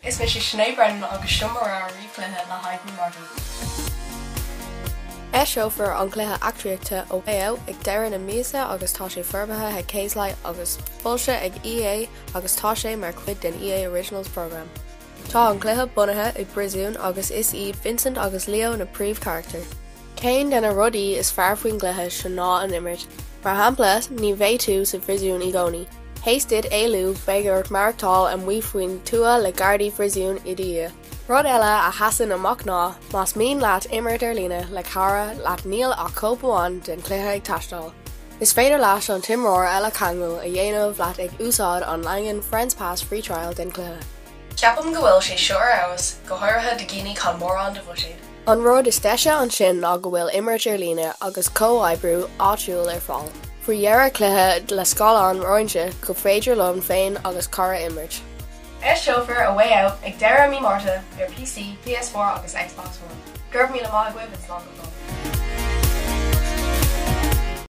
Is mise Sinéad Brennan agus seo mo rogha ríomhchluiche le haghaidh mí Márta. Eiseofar an cluiche eachtraíochta A Way Out ag deireadh na míosa agus tá sé forbartha ag Hazelight agus foilsithe ag EA agus tá sé mar chuid den EA Originals Programme. Tá an cluiche bunaithe i bpríosún agus is iad Vincent agus Leo na príomhcharachtair. Ceann de na rudaí is fearr faoin gcluiche seo ná an imirt. Mar shampla, ní bheidh tú sa phríosún i gcónaí. Théis duit éalú, beidh ort maireachtáil amuigh faoin tuath le gardaí phríosúin i do dhiaidh. Rud eile a sheasann amach ná, más mian leat imirt ar líne le cara leat níl ach cóip amháin den chluiche ag teastáil. Is féidir leat an t-imreoir eile ceangal a dhéanamh leat ag úsáid an leagan Friends Pass Free Trial den chluiche. Ceapaim go bhfuil sé seo ar fheabhas, go háirithe do dhaoine gan mórán de bhuiséad. An rud is deise ansin ná go bhfuil imirt ar líne agus comhoibriú áitiúil ar fáil. Faoi dheireadh cluiche le scáileán roinnte gur féidir liom féin agus cara imirt. Eiseofar A Way Out ag deireadh mí Márta ar PC, PS4 agus Xbox One. Go raibh míle maith agaibh and slán go fóill.